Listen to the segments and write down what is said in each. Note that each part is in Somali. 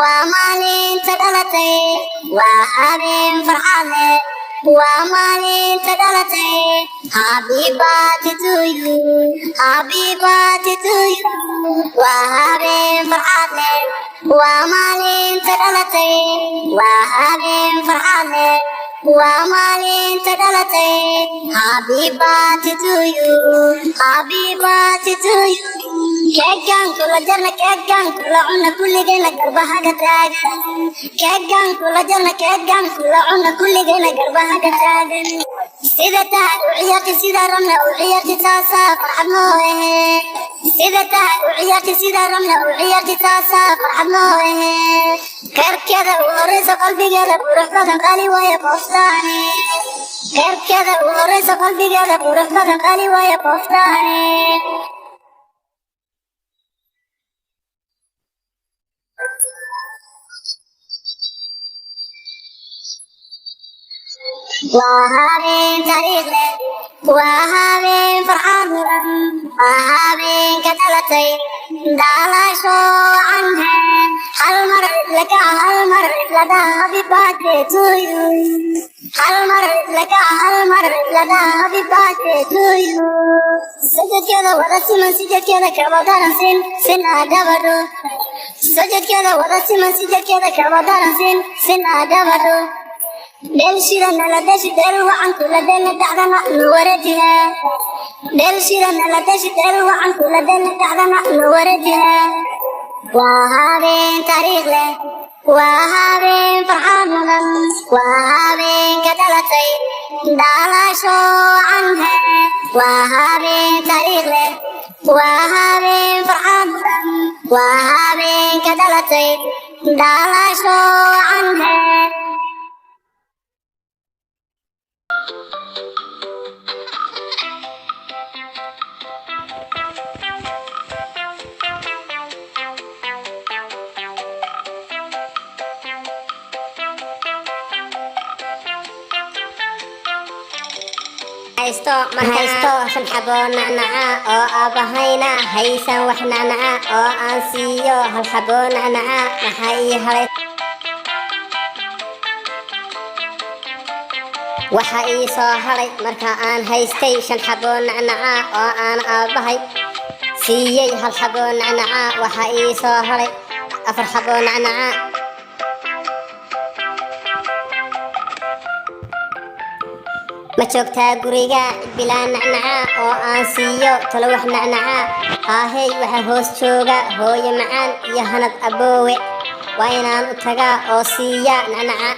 Waa maalinta dhalatay, waa habeen farxad leh, waa maalinta dhalatay. Happy birthday to you, happy birthday to you. Waa habeen farxad leh, waa maalinta dhalatay, waa habeen farxad leh, waa maalinta dhalatay. Happy birthday to you, happy birthday to you. Keegan kula jarna, keegan kula cuna, kulligayna garbaha ka taagan. Keegan kula jarna, keegan kula cuna, kulligayna garbaha ka taagan. Sida tahay u ciyaarti, sida rabna u ciyaarti, taasaa farxad noo ehe. Sida tahay u ciyaarti, sida rabna u ciyaarti, taasaa farxad noo ehe. Kheyrkeeda u horeysa, qalbigeeda qurux badan, qali waaye qoftaane. Kheyrkeeda u horeysa, qalbigeeda qurux badan, qali waaye qoftaane. Waa habeen taariikh leh, waa habeen farxad mudan, waa habeenka dhalatay, dhalasho wacan. Hal mar laka, hal mar lada, happy birthday to you. Hal mar laka, hal mar lada, happy birthday to you. Sajadkeeda wada siman, sijadkeeda kaba daran, sin sin gabadho. Sajadkeeda wada siman, sijadkeeda kaba daran, sin sin gabadho. Dheelshida nala deshi, dheel wacan kula dheelna, dhacdana nu warejihe. Dheelshida nala deshi, dheel wacan kula dheelna, dhacdana nu warejihe. Waa habeen taariikh leh, waa habeen farxad mudan, waa habeenka dhalatay, dhalasho wacan. Waa habeen taariikh leh, waa habeen farxad mudan, waa habeenka dhalatay, dhalasho wacan. Haysto markaysto shan xabo nacnaca oo aabahayna haysan wax nacnaca oo aan siiyo hal xabo nacnaca, maxaa ii haray? Waxa ii soo haray marka aan haystay shan xabo nacnaca oo aan aabbahay siiyey hal xabo nacnaca, waxa ii soo haray afar xabo nacnaca. Ma joogtaa guriga bilaa nacnaca oo aan siiyo talo wax nacnaca? Haahey, waxa hoos jooga hooyo macaan iyo Hanad aboowe. Waa inaan u tagaa oo siiya nacnaca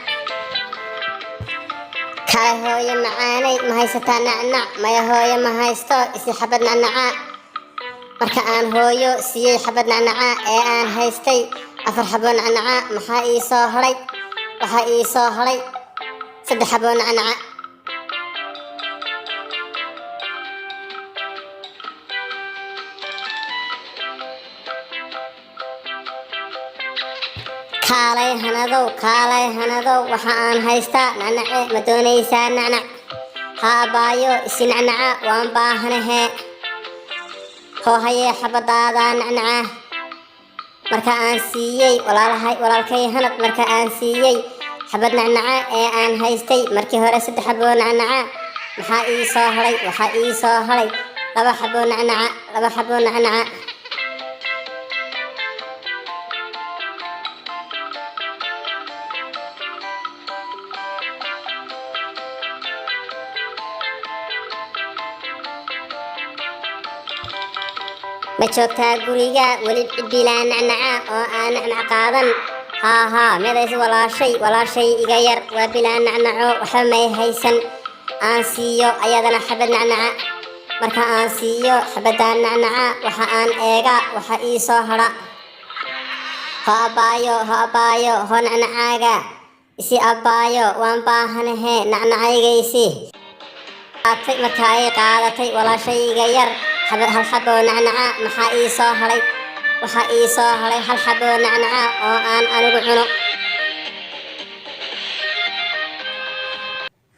kale. Hooyo macaanay, ma haysataa nacnac? Maya hooyo, ma haysto, isi xabad nacnaca. Marka aan hooyo siiyey xabad nacnaca ee aan haystay afar xabo nacnaca, maxaa ii soo haray? Waxaa ii soo haray saddex xabo nacnaca. Kaalay Hanadow, kaalay Hanadow, waxa aan haystaa nacnace, ma doonaysaa nacnac? Haa abaayo, isi nacnaca, waan baahanahe. Hoohayee, xabadaada nacnaca. Marka aan siiyey walaalahay, walaalkay Hanad, marka aan siiyey xabad nacnaca ee aan haystay markii hore saddex xaboo nacnaca, maxaa ii soo haray? Waxaa ii soo haray laba xaboo nacnaca, laba xaboo nacnaca. Ma joogtaa guriga weli bilaa nacnaca oo aan nacnac qaadan? Haa haa, meedays walaashay, walaashay iga yar waa bilaa nacnaco, waxba may haysan. Aan siiyo ayadana xabad nacnaca. Marka aan siiyo xabaddaa nacnaca, waxa aan eega waxa ii soo hadha. Ho abbaayo, ho abbaayo, ho nacnacaaga isi abbaayo, waan baahanahe, nacnacayga isi. Marka ay qaadatay walaashay iga yar xabad hal xaboo nacnaca, maxaa ii soo haray? Waxaa ii soo haray hal xaboo nacnaca oo aan anigu cuno.